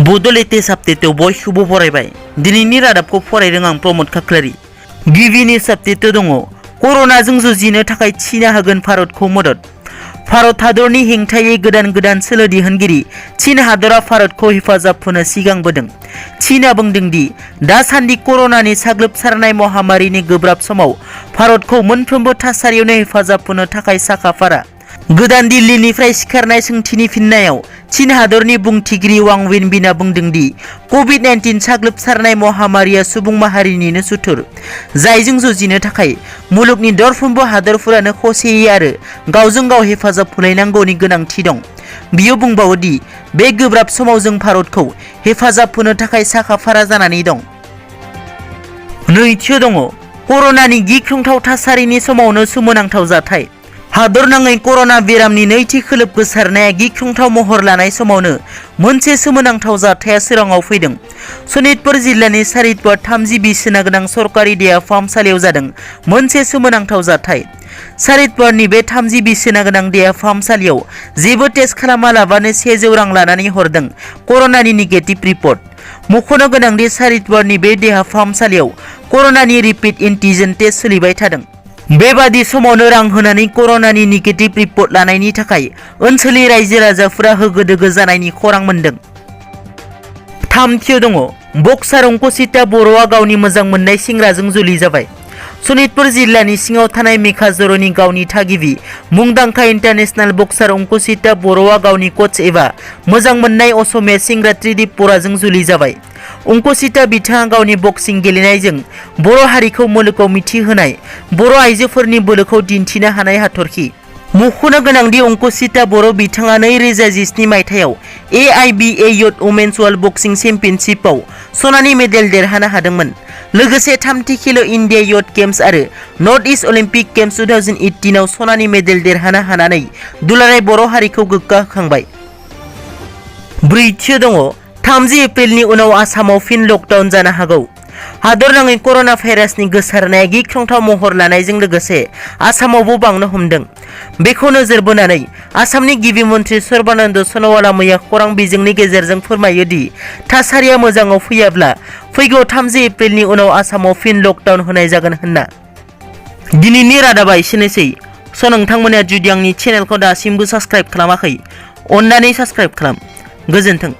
बड'लेटेस्ट आपडेटआव बयखौबो बरायबाय। दिनैनि रादाबखौ फरायदों आं प्रमद खाख्लारि। गिबि निउज आपडेटआव दङ कर'नाजों जुजिनो थाखाय चीनआ होगोन भारतखौ मदद। भारत हादरनि हेंथायै गोदान सोलो दिहुनगिरि चीन हादरा भारतखौ हेफाजाब होनो सिगांबोदों। चीनआ बुंदों दि दासान्दि कर'नानि साग्लोबसारनाय महामारिनि गोब्राब समाव भारतखौ मोनफ्रोमबो थासारियावनो हेफाजाब होनो थाखाय साखाफारा। गोदान दिल्लीनिफ्राय सिखारनाय सोंथिनि फिननायाव चीन हादरनि बुंथिगिरि वां वेनबिनआ बुंदों दि कभिड-19 साग्लोबसारनाय महामारिया सुबुं माहारिनिनो सुथुर, जायजों जुजिनो थाखाय मुलुगनि दरफ्रोमबो हादरफोरानो खौसेयै आरो गावजों गाव हेफाजाब होलायनांगौनि गोनांथि दं। बियो बुंबावो दि बे गोब्राब समाव जों भारतखौ हेफाजाब होनो थाखाय साखाफारा जानानै दं। नैथियाव दङ कर'नानि गिख्रंथाव थासारिनि समावनो सोमोनांथाव जाथाय। हादरनाङै कर'ना बेरामनि नैथि खोलोब गोसारनाया गिख्रंथाव महर लानाय समावनो मोनसे सोमोनांथाव जाथाया सोराङाव फैदों। सनितपुर जिल्लानि सारितपुर 30 बिसोना गोनां सरकारि देहा फाहामसालियाव जादों मोनसे सोमोनांथाव जाथाय। सारितपुरनि बे 30 बिसोना गोनां देहा फाहामसालियाव जेबो टेस्ट खालामालाबानो 100 रां लानानै हरदों कर'नानि नेगेटिभ रिपर्ट। मख'नो गोनांदि सारितपुरनि बे देहा फाहामसालियाव कर'नानि रिपिड एन्टिजेन टेस्ट सोलिबाय थादों। बेबादि समावनो रां होनानै कर'नानि नेगेटिभ रिपर्ट लानायनि थाखाय ओनसोलनि रायजो राजाफोरा होगो दोगो जानायनि खौरां मोन्दों। थामथियाव दङ बक्सार अंकुसिता बर'आ गावनि मोजां मोननाय सेंग्राजों जुलि जाबाय। सनितपुर जिल्लानि सिङाव थानाय मेघाजरनि गावनि थागिबि मुंदांखा इन्टारनेशनेल बक्सार अंकुसिता बर'आ गावनि कच एबा मोजां मोननाय असमिया सेंग्रा त्रिदिप बराजों जुलि जाबाय। अंकुसिता बिथाङा गावनि बक्सिं गेलेनायजों बर' हारिखौ मुलुगाव मिथिहोनाय बर' आइजोफोरनि बोलोखौ दिन्थिनो हानाय हाथरखि। मख'नो गोनांदि अंकुसिता बर' बिथाङा 2017 मायथाइयाव AIBA वुमेन्स वर्ल्ड बक्सिं चेम्पियनशिपआव सनानि मेडेल देरहानो हादोंमोन। लोगोसे 30 किल' इन्डिया युथ गेम्स आरो नर्थ इस्ट अलिम्पिक गेम्स 2018 आव सनानि मेडेल देरहानो हानानै दुलाराय बर' हारिखौ गोग्गाहोखांबाय। ब्रैथियाव दङ 30 एप्रिलनि उनाव आसामाव फिन लकडाउन जानो हागौ। हादरनाङै कर'ना भाइरासनि गोसारनाया गिख्रंथाव महर लानायजों लोगोसे आसामावबो बांनो हमदों। बेखौ नोजोर बोनानै आसामनि गिबि मन्थ्रि सर्बानन्द सन'वालआ मैया खौरां बिजोंनि गेजेरजों फोरमायो दि थासारिया मोजाङाव फैयाब्ला फैगौ 30 एप्रिलनि उनाव आसामाव फिन लकडाउन होनाय जागोन होनना। दिनैनि रादाबा एसेनोसै। नोंथांमोना जुदि आंनि चेनेलखौ दासिमबो साबस्क्राइब खालामाखै, अन्नानै साबस्क्राइब खालाम। गोजोन्थों।